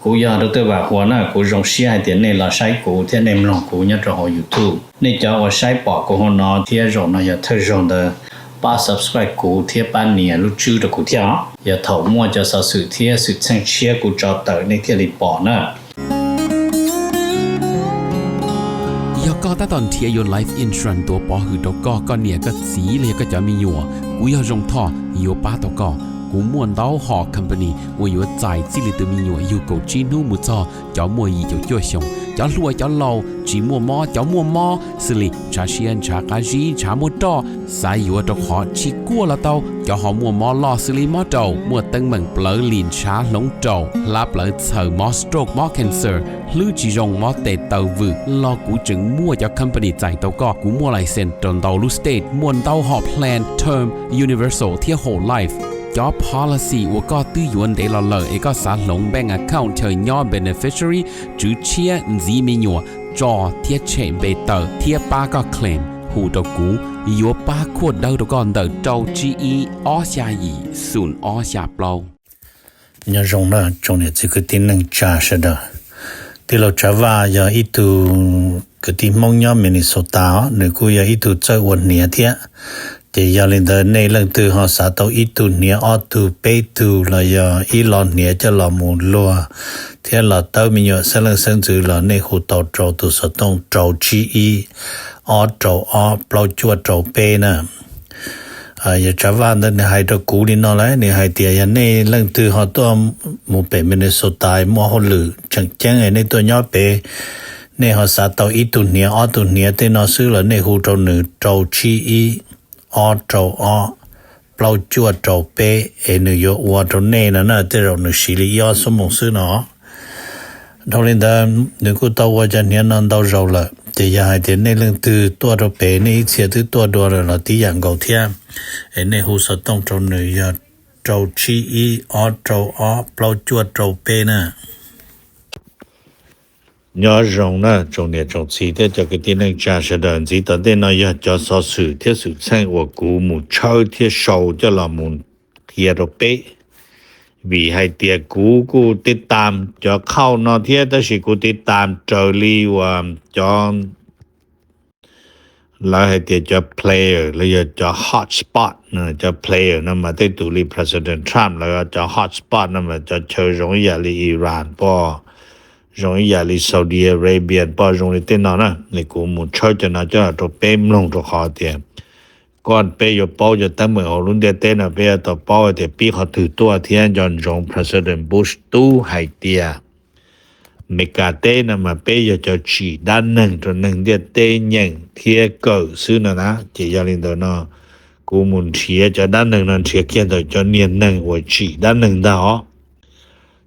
Kuv yog Doctor Vam Huas na, kuv zoo siab hais tias nej los saib kuv thiab nej mloog kuv nyob rau hauv YouTube. Nej cov uas saib pom kuv hauv no thiab zaum no yog thawj zaug ntawd, pab subscribe kuv thiab pab nias lub tswb rau kuv thiab os. Yog thaum muaj cov xov xwm thiab xwm txheej tshiab kuv tso tawm nej thiaj li pom na. Yog koj tab tom nrhiav yuav life insurance tuav pov hwm rau koj, koj niam koj txiv los yog koj cov me nyuam, kuv yog Zoo Thoj yuav pab tau koj. Kuv muaj ntau hom company uas yuav txais txij li tus me nyuam yug kaum tsib hnub mus txog cov muaj yim caum cuaj xyoos, cov hluas cov laus, tsis muaj mob cov muaj mob, xws li ntshav siab ntshav qab zib ntshav muaj roj, xav yuav rau qhov tsis kuaj los tau, cov ho muaj mob loj xws li mob raum, muaj teeb meem plawv lim ntshav hloov raum, hlab plawv txhaws, mob stroke mob cancer, hlwb tsis zoo mob tes taw vwm los kuv tseem muaj cov company txais tau koj. Kuv muaj license rau ntau lub state, muaj ntau hom plan term, universal thiab whole life. Cov policy uas koj twb yuav ntev los lawm es koj xav hloov bank account chaw nyob beneficiary, tswv tshiab, ntxiv me nyuam, tso thiab tshem npe tawm thiab pab koj claim, hu rau kuv, yuav pab khuaj dawb rau koj ntawm rau tsib ib ob xya yim xoom ob xya plaub. Nyob zoo na tsoom niam txiv kwv tij neej tsa sawv daws. Tij laug Tsav Vaj yog ib tug kwv tij Hmoob nyob Minnesota os, nws kuj yog ib tug txawj ua hniav thiab. Ces yog li ntawd nej leej twg ho xav tau ib tug hniav ob tug peb tug los yog ib lo hniav coj los mus luag thiab los tawb me nyuam xeeb leej xeeb ntxwv los nej hu tau rau tus xov tooj rau tsib ib ob rau ob plaub cuaj rau peb na. Yog Tsav Vaj ntawd nws hais rau kuv li no lawm, nws hais tias yog nej leej twg ho tuaj mus pem Minnesota muaj hauj lwm tseem ceeb nej tuaj nyob pem, nej ho xav tau ib tug hniav ob tug hniav tej no xwb los nej hu rau nws rau tsib ib ob rau ob plaub cuaj rau peb es nws yuav ua rau nej no na, tej zaum nws siv li ib ob xuab moos xwb no. Dhau li ntawd nws kuj tau ua cov hniav no ntau zaus lawm, ces yog hais tias nej leej twg tuaj rau pem nej ib txhia twb tuaj dua lawm los tib yam nkaus thiab, es nej hu xov tooj rau nws yog rau tsib ib ob rau ob plaub cuaj rau peb na. Nyob zoo na tsoom niam tsoom txiv thiab cov kwv tij neej tsa sawv daws, ntxiv tom ntej no yog cov xov xwm thiab xwm txheej uas kuv mus tshawb thiab sau coj los mus qhia rau peb. Vim hais tias kuv kuj tiv tam cov khauj no thiab, tab sis kuv tiv tam raws li uas cov, lawv hais tias cov player los yog cov hotspot, cov player no mas tej tus li President Trump lawv cov hotspot no mas cov chaw zoo ib yam li Iran poj, zoo ib yam li Saudi Arabia poj, zoo li tej no na, es kuv mus tshawb cov no coj los rau peb mloog rau qhov tias koj peb yuav paub cov teeb meem hauv lub ntiaj teb no peb yuav tau paub hais tias pib qhov twg tuaj thiab nco ntsoov President Bush tub hais tias Amelikas teb no mas peb yog cov tsim dab neeg rau neeg ntiaj teb nyeem thiab kawm xwb no na. Ces yog li ntawd no kuv mus nrhiav cov dab neeg no nrhiav kiag ntawm cov niag neeg uas tsim dab neeg ntag os.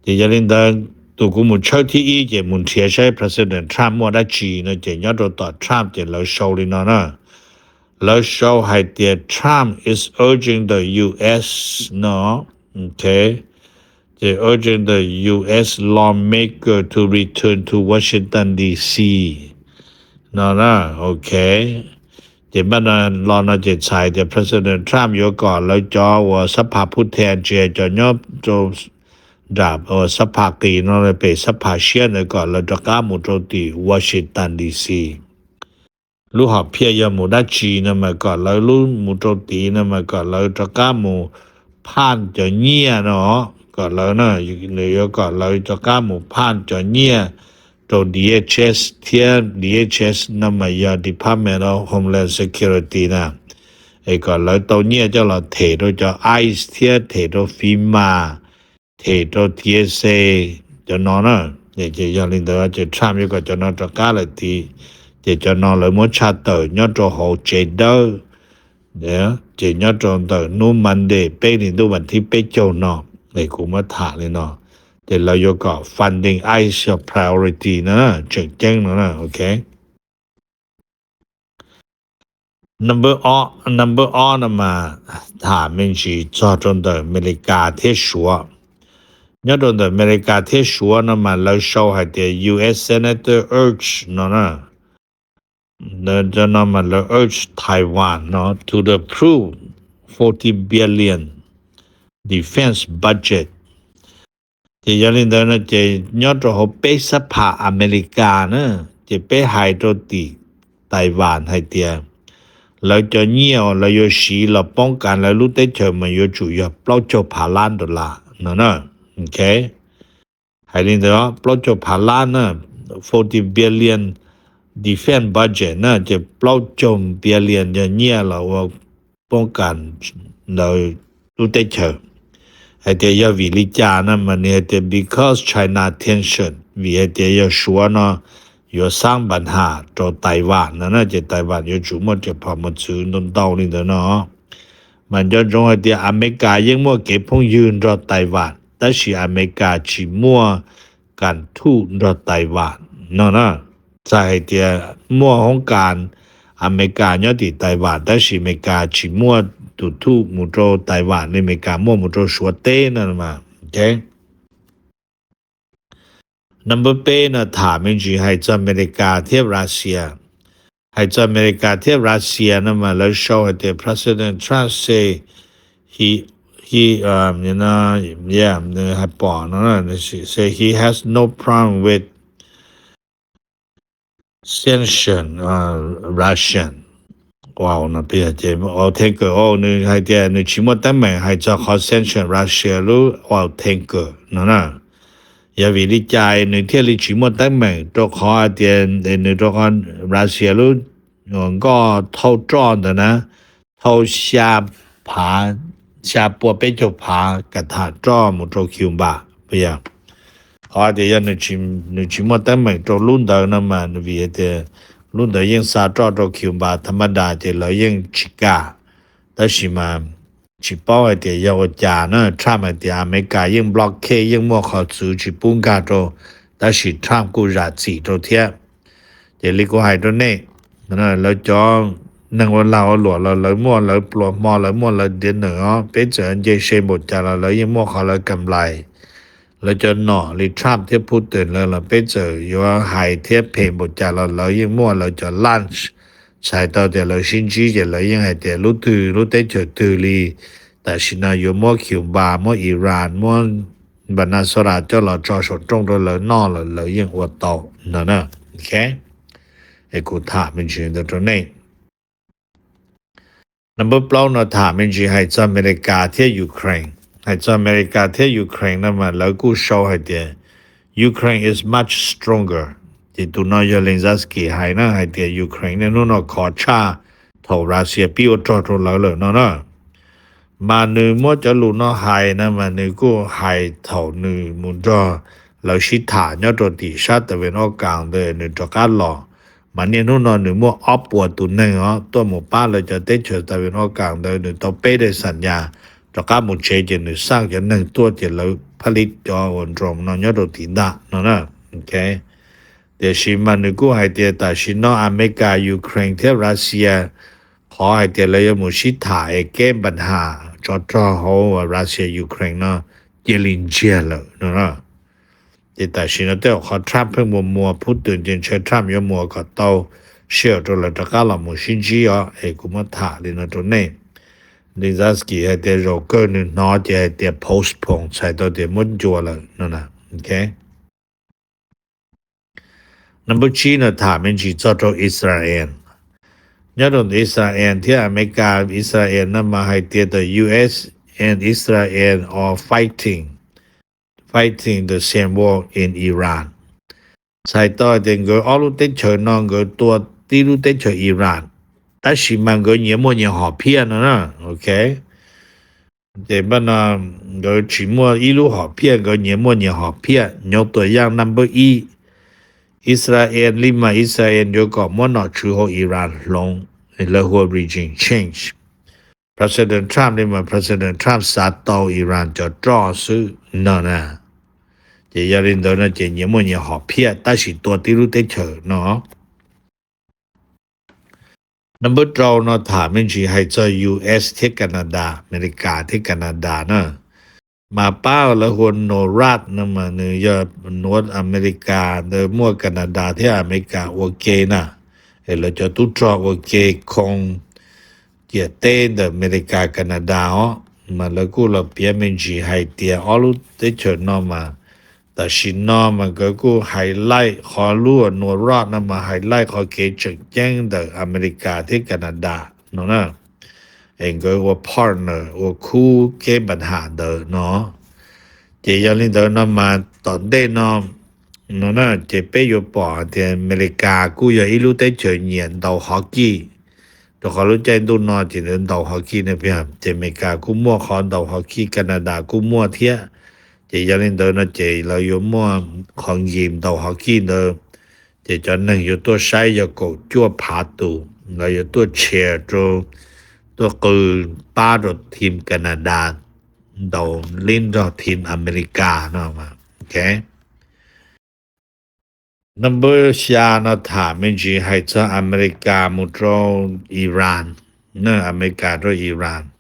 Ces yog li ntawd tus kuv mus tshawb thib ib ces mus nrhiav saib President Trump muaj dab tsi no ces nyob rau tom Trump ces lawv sau li no na. Lawv sau hais tias Trump is urging the U S no, ces urging the U S lawmaker to return to Washington D C no na, ok. Ces npaj no los no ces txhais tias President Trump yuav kom lawv cov uas xab phas phu then ntsis cov nyob rau nram xab phas qis no pem xab phas siab ntawd kom lawv rov qab mus rau tim Washington D C. Lub hom phiaj yog mus dab tsi no mas kom lawv lub mus rau tid no mas kom lawv rov qab mus phaj cov nyiaj no, kom lawv, nws yuav kom lawv rov qab mus phaj cov nyiaj rau D H S thiab, D H S no mas yog Department of Homeland Security na, es kom lawv tau nyiaj coj los them rau cov ice thiab them rau FEMA, them rau T S A cov no na. Ces yog li ntawd ces Trump yuav kom cov no rov qab lawm tid. Ces cov no lawv muab tshaj tawm nyob rau hauv tsev dawb, ces nyob rau ntawm hnub Monday peb hlis ntuj vas thib peb caug no, es kuv muab tham li no, ces lawv yuav kom funding ice yog priority no, tseem ceeb no na, ok. Number ob no mas tham me ntsis txog rau ntawm Amelikas thiab Suav. Nyob rau ntawm Amelikas thiab Suav no mas lawv sau hais tias U S Senator urge no na, no mas lawv urge Taiwan no to approve forty billion defense budget. Ces yog li ntawd no ces nyob rau hauv peb sab pham Amelikas na, ces peb hais rau tim Taiwan hais tias lawv cov nyiaj uas lawv yuav siv los poob kas lawv lub teb chaws mas yuav tsum yog plaub caug phav lab dollar no na. Ok, hais li ntawd, plaub caug phav lab na, forty billion defense budget na, ces plaub caug billion yog nyiaj los ua poob kas lawv lub teb chaws. Hais tias yog vim li cas na mas nws hais tias because China tension, vim hais tias yog Suav no yuav xaab npa nham rau Taiwan no na, ces Taiwan yuav tsum muaj cov phom mus txwv ntau ntau li ntawd no. Mas nco ntsoov hais tias Amelikas yeej muaj kev phooj ywg nrog Taiwan, tab sis Amelikas tsis muaj kas thuj nrog Taiwan no na. Txawm hais tias muaj hoob kas Amelikas nyob tim Taiwan, tab sis Amelikas tsis muaj tus thuj mus rau Taiwan li Amelikas muaj mus rau Suav teb no mas. Ok, number peb no tham me ntsis hais txog Amelikas thiab Russia. Hais txog Amelikas thiab Russia no mas lawv sau hais tias President Trump say he, he, um, you know, yeah, nws hais pom no, say he has no problem with sanction, uh, Russian oil no. Ces oil tanker, o, nws hais tias nws tsis muaj teeb meem hais txog qhov sanction Russia lub oil tanker no na. Yog vim li cas nws thiaj li tsis muaj teeb meem? Rau qhov hais tias nws, rau qhov Russia lub nkoj thauj roj ntawd na, thauj xya phav, xya pua peb caug phav kas tham roj mus rau Cuba. Qhov tias yog nws tsis muaj teeb meem rau lub ntawd no mas vim tias lub ntawd yeej xa roj rau Cuba thas mas das ces lawv yeej tsis kam. Tab sis mas tsis paub hais tias yog ua cas na, Trump hais tias Amelikas yeej blockade, yeej muaj qhov txwv tsis pub nkag rau, tab sis Trump kuj zam txim rau thiab. Ces li kuv hais rau nej, lawv cov neeg ua lag ua luam los lawv muaj lawv pluas hmo, lawv muaj lawv diav nws os. Peb txawm nce se npaum cas los lawv yeej muaj qhov lawv kam lais. Lawv cov nom li Trump thiab Putin lawv los peb txawm yuav hais thiab phem npaum cas los lawv yeej muaj lawv cov lunch. Txhais tau tias lawv sib ntsib ces lawv yeej hais tias lub twg lub teb chaws twg li tam sim no yuav muab Cuba, muab Iran, muab Venezuela coj los tso saum rooj rau lawv noj los lawv yeej ua tau no na. Ok, es kuv tham me ntsis ntawd rau nej. Number plaub no tham me ntsis hais txog Amelikas thiab Ukraine. Hais txog Amelikas thiab Ukraine no mas lawv kuj sau hais tias Ukraine is much stronger. Ces tus no yog Zelensky hais na, hais tias Ukraine niaj hnub no khov tshaj thaum Russia pib ua rog rau lawv lawm no na. Mas nws muab cov lus no hais na mas nws kuj hais thaum nws mus nrog lawv sib tham nyob rau tim sab tas ves ob kas ntawd nws rov qab los. Mas niaj hnub no nws muaj ob puas tus neeg os tuaj mus pab lawv cov teb chaws tas ves ob kas ntawd, nws tau peb daim xam nyas rov qab mus tsev ces nws xaj cov neeg tuaj ces lawv phaj lib cov uas nroos no nyob rau tim ntag no na. Tiam sis mas nws kuj hais tias tam sim no Amelikas, Ukraine thiab Russia qhov hais tias lawv yuav mus sib tham es keb npa nham tsov rog hauv Russia Ukraine no cia li ntsiag lawm no. Ces tam sim no tej zaum qhov Trump pheej muas muas Putin ces ntshe Trump yuav muas kom tau sij hawm rau lawv rov qab los mus sib ntsib os. Es kuv muab tham li no rau nej, Zelensky hais tias zaum kawg nws hnov ces hais tias postpone, txhais tau tias muab ncua lawm no na. Number tsib no tham me ntsis txog rau Israel. Nyob rau Israel thiab Amelikas, Israel no mas hais tias the U S and Israel are fighting, fighting the same war in Iran. Txhais tau tias nkawd ob lub teb chaws no nkawd tua tib lub teb chaws Iran, tab sis mas nkawd nyias muaj nyias hom phiaj no na. Ok, ces npaj no nkawd tsis muaj ib lub hom phiaj, nkawd nyias muaj nyias hom phiaj. Nyob tua yaj number ib, Israel li mas Israel yuav kom muab nom tswv hauv Iran hloov, lawv hu ua regime change. President Trump li mas President Trump xav tau Iran cov roj xwb no na. Ces yog li ntawd no ces nyias muaj nyias hom phiaj tab sis tua tib lub teb chaws no. Number rau no tham me ntsis hais txog U S thiab Canada, Amelikas thiab Canada na. Mas pab lawv hu ua NORAD no mas nws yog North America ntawd muaj Canada thiab Amelikas ua ke na. Es lawv cov tub rog ua ke khoo ciam teb ntawm Amelikas Canada os. Mas lawv kuj los piav me ntsis hais tias ob lub teb chaws no mas Tam sim no mas nkawd kuj highlight qhov lub Norad no mas highlight qhov kev tseem ceeb ntawm Amelikas thiab Canada no na, es nkawd ua partner ua khub kev npa ham ntawd no. Ces yog li ntawd no mas tom ntej no no na ces peb yuav pom tias Amelikas kuj yog ib lub teb chaws nyiam ntaus hockey, rau qhov lub caij ntuj no ces ntaus hockey na, ces Amelikas kuj muaj qhov ntaus hockey, Canada kuj muaj thiab. Ces yog li ntawd no ces lawv yuav muaj qhov game ntaus hockey ntawd, ces cov neeg yuav tuaj saib yog kaum cuaj phav tus, lawv yuav tuaj cheer rau, tuaj qw pab rau team Canada ntaus li nrog team Amelikas no. Ok. Number xya no tham me ntsis hais txog Amelikas mus rau Iran, Amelikas rau Iran.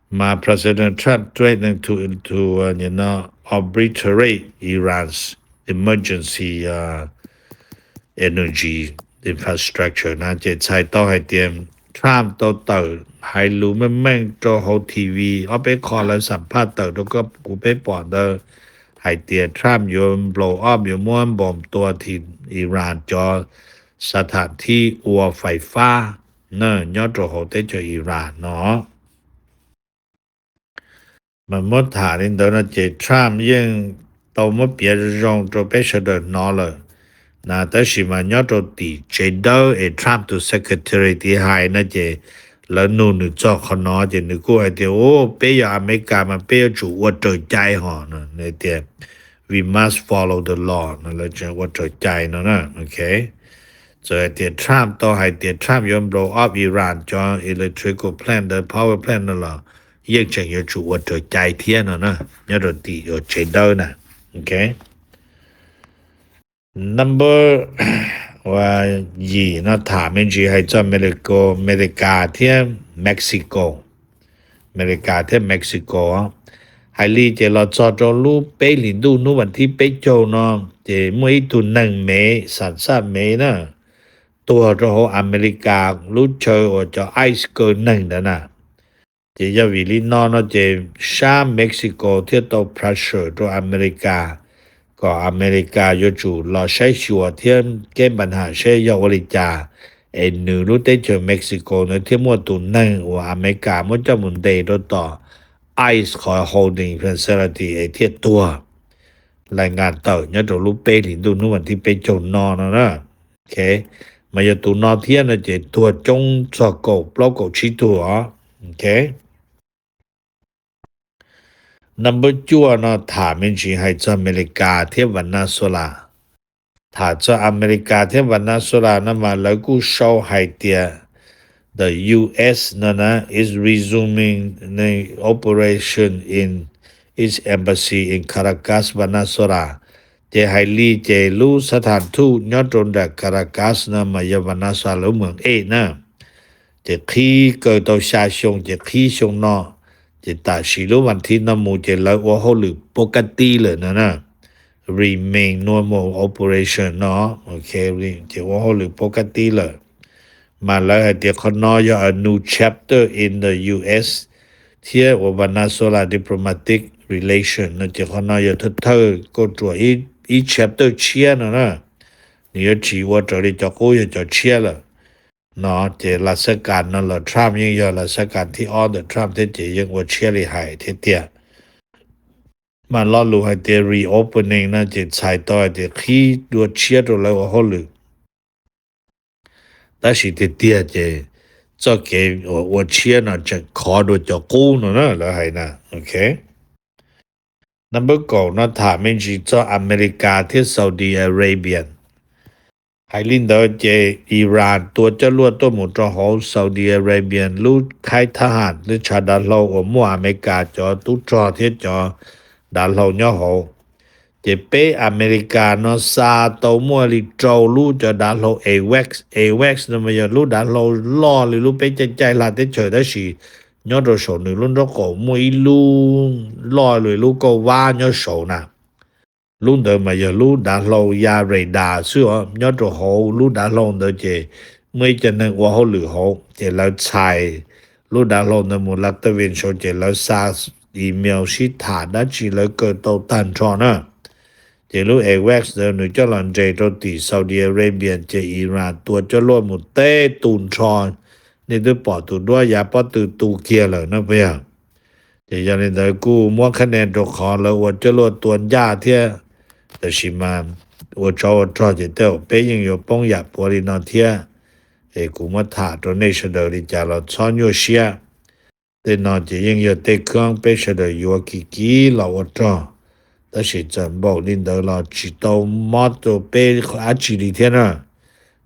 Mas President Trump threatening to, to, uh, you know, obliterate Iran's emergency, uh, energy infrastructure na, ces txhais tau hais tias Trump tau tawm hais lus meej meej rau hauv T V, ob peb qho lawv xam phaj tawm rau koj kuv peb pom ntawd hais tias Trump yuav blow up, yuav muab npom tua tim Iran cov xab tham thib ua fais fab na nyob rau hauv teb chaws Iran no. Mas muab tham li ntawd no ces Trump yeej tau muab piav zoo zoo rau peb sawv daws hnov lawm na, tab sis mas nyob rau tim tsev dawb es Trump tus secretary tiv hais no ces lawv nug nws txog qhov no ces nws kuj hais tias, u, peb yog Amelikas mas peb yuav tsum ua raws cai hos no, nws tias we must follow the law no, lawv tseem ua raws cai no na. Ok, txawm hais tias Trump tau hais tias Trump yuav blow up Iran cov electrical plant ntawd, power plant no los yeej tseem yuav tsum ua raws cai thiab no na, nyob rau tim tsev dawb na. Ok, number yim no tham me ntsis hais txog Mexico, Amelikas thiab Mexico. Amelikas thiab Mexico. Hais li ces los txog rau lub peb hlis ntuj hnub vas thib peb caug no ces muaj ib tug neeg Mev, xam xaj Mev na, tuag rau hauv Amelikas lub chaw uas cov ice kaw neeg ntawd na. Ces yog vim li no no ces sab Mexico thiaj tau pressure rau Amelikas kom Amelikas yuav tsum los saib xyuas thiab kev npa ham seb yog ua li cas es nws lub teb chaws Mexico ntawd thiaj muaj tus neeg uas Amelikas muab coj mus ntes rau tom ice qhov holding facility es thiaj tuag. Lais nkas tawm nyob rau lub peb hlis ntuj hnub vas thib peb caug no no na. Ok, mas yog tus no thiab no ces tuag coob txog kaum plaub kaum tsib tug os. Ok, number cuaj no tham me ntsis hais txog Amelikas thiab Venezuela. Tham txog Amelikas thiab Venezuela no mas lawv kuj sau hais tias the U S no na is resuming operation in its embassy in Caracas, Venezuela. Ces hais li ces lub xab tham thuj nyob rau nram Caracas no mas yog Venezuela lub moos ej na. Ces qhib kaw tau xya xyoo ces qhib xyoo no, ces tam sim lub vas thiv no mus ces lawv ua hauj lwm pov ka ti lawm no na. Remain normal operation no, ok, ces ua hauj lwm pov ka ti lawm. Mas lawv hais tias qhov no yog a new chapter in the U S thiab uas Venezuela diplomatic relation no ces qhov no yog thawj thawj kauj ruam ib chapter tshiab no na. Nws yuav tsis ua raws li cov qub yog cov tshiab lawm no. Ces las xab kas no los Trump yeej yog las xab kas thib ob ntawm Trump thiab ces yeej ua tshiab li hais thiab tiag. Mas lo lus hais tias reopening no ces txhais tau hais tias qhib dua tshiab rau lawv ua hauj lwm. Tab sis tiag tiag ces txoj kev uas ua tshiab no tseem khov dua cov qub no na, lawv hais na. Ok, number kaum no tham me ntsis txog Amelikas thiab Saudi Arabian. Hais li ntawd ces Iran tua coj luaj tuaj mus rau hauv Saudi Arabian lub khaib thab ham, lub tshav dav hlau uas muaj Amelikas cov tub rog thiab cov dav hlau nyob hauv. Ces peb Amelikas no xa tau muaj li rau lub cov dav hlau AWACS. AWACS no mas yog lub dav hlau loj li lub peb caij caij hla teb chaws, tab sis nyob rau saum nws lub nraub qaum muaj ib lub loj li lub kauj vab nyob saud na. Lub ntawd mas yog lub dav hlau ya radar xwb os. Nyob rau hauv lub dav hlau ntawd ces muaj ib co neeg ua hauj lwm hauv, ces lawv txhais lub dav hlau ntawd mus la tawj vin saud ces lawv xa email sib tham dab tsi lawv kaw tau tag nrho na. Ces lub AWACS ntawd nws coj los nres rau tim Saudi Arabia, ces Iran tua coj luaj mus teb tu nrho, nej twb pom tus duab yav pob tw tu kiag lawm no puas yog? Ces yog li ntawd kuj muab khab ne rau qhov lawv ua coj luaj tua ncaj thiab, tab sis mas ua tsov ua rog ces tej zaum peb yeej yuav poob yam puav li no thiab. Es kuv muab tham rau nej sawv daws li cas los txhob nyuaj siab. Tej no ces yeej yog tej khab peb sawv daws yuav kiv kiv los ua rog, tab sis txawm npaum li ntawd los tsis tau mob rau peb dab tsi li thiab na.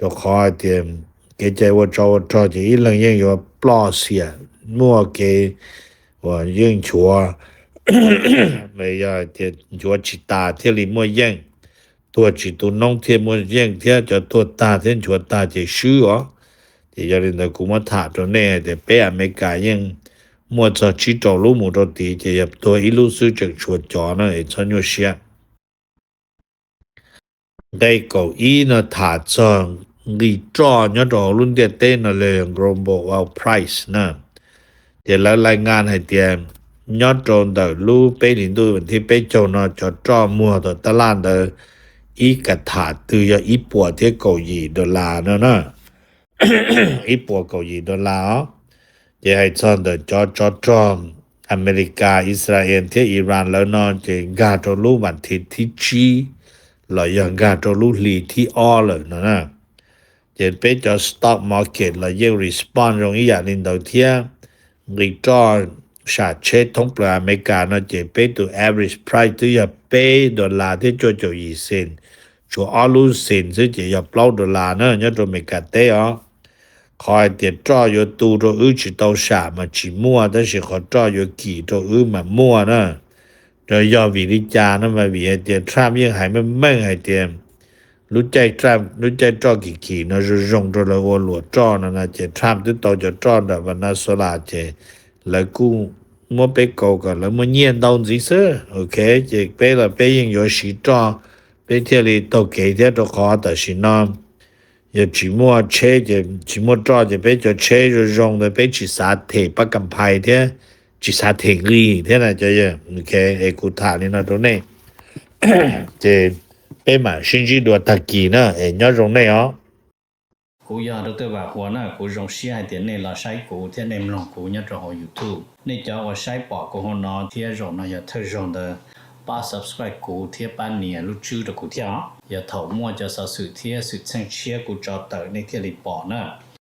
Rau qhov hais tias kev cai ua tsov ua rog ces ib leeg yeej yuav ploj xiam, muaj kev uas yeej nchuav, yog tias nchuav tsis tas thiaj li muaj yeej, tuag tsis tu noob thiaj muaj yeej thiab, cov tuag tag thiab nchuav tag ces swb os. Ces yog li ntawd kuv muab tham rau nej hais tias peb Amelikas yeej muaj txog tsib rau lub mus rau tid, ces yog tuag ib lub xwb tseem tshuav cov na es txhob nyuaj siab. Nqe kaum ib no tham txog nqi roj nyob rau hauv lub ntiaj teb no li global oil price na. Ces lawv lais ngan hais tias nyob rau ntawm lub peb hlis ntuj thib peb caug no cov roj muag tom tab laj ntawd ib ka tham twg yog ib puas thiab kaum yim dollar no na. Ib puas kaum yim dollar os. Ces hais txog ntawm cov tsov rog Amelikas, Israel thiab Iran lawv no ces nkag rau lub vas thiv thib tsib los yog nkag rau lub hli thib ob lawm no na. Ces peb cov stock market los yeej respond zoo ib yam li ntawd thiab. Nqi roj sam tsheb thoob plaws Amelikas no ces peb tus average price twb yog peb dollar thiab cuaj caum yim cent, tshuav ob lub cent xwb ces yog plaub dollar na nyob rau Amelikas teb os. Qhov hais tias roj yuav tu rau wb tsis tau sam mas tsis muaj, tab sis qhov roj yuav kim rau wb mas muaj na. Yog vim li cas no mas vim hais tias Trump yeej hais meej meej hais tias lub caij Trump, lub caij roj kim kim no zoo zoo rau lawv ua luam roj no na, ces Trump twb tau cov roj nram Venezuela ces lawv kuj muab peb kaus kom lawv muaj nyiaj ntau ntxiv xwb. Ok, ces peb los peb yeej yuav siv roj, peb thiaj li taug kev thiab, rau qhov tam sim no yog tsis muaj tsheb ces, tsis muaj roj ces peb cov tsheb zoo zoo ntawd peb tsis xav them pab kam phais thiab, tsis xav them nqi thiab na cov yawg. Ok, es kuv tham li no rau nej, ces peb mam sib ntsib dua tag kis na, es nyob zoo nej os. Kuv yog Dr. Vam Huas na, kuv zoo siab hais tias nej los saib kuv thiab nej mloog kuv nyob rau hauv YouTube. Nej cov uas saib pom kuv hauv no thiab zaum no yog thawj zaug ntawd, pab subscribe kuv thiab pab nias lub tswb rau kuv thiab os. Yog thaum muaj cov xov xwm thiab xwm txheej tshiab kuv tso tawm nej thiaj li pom na.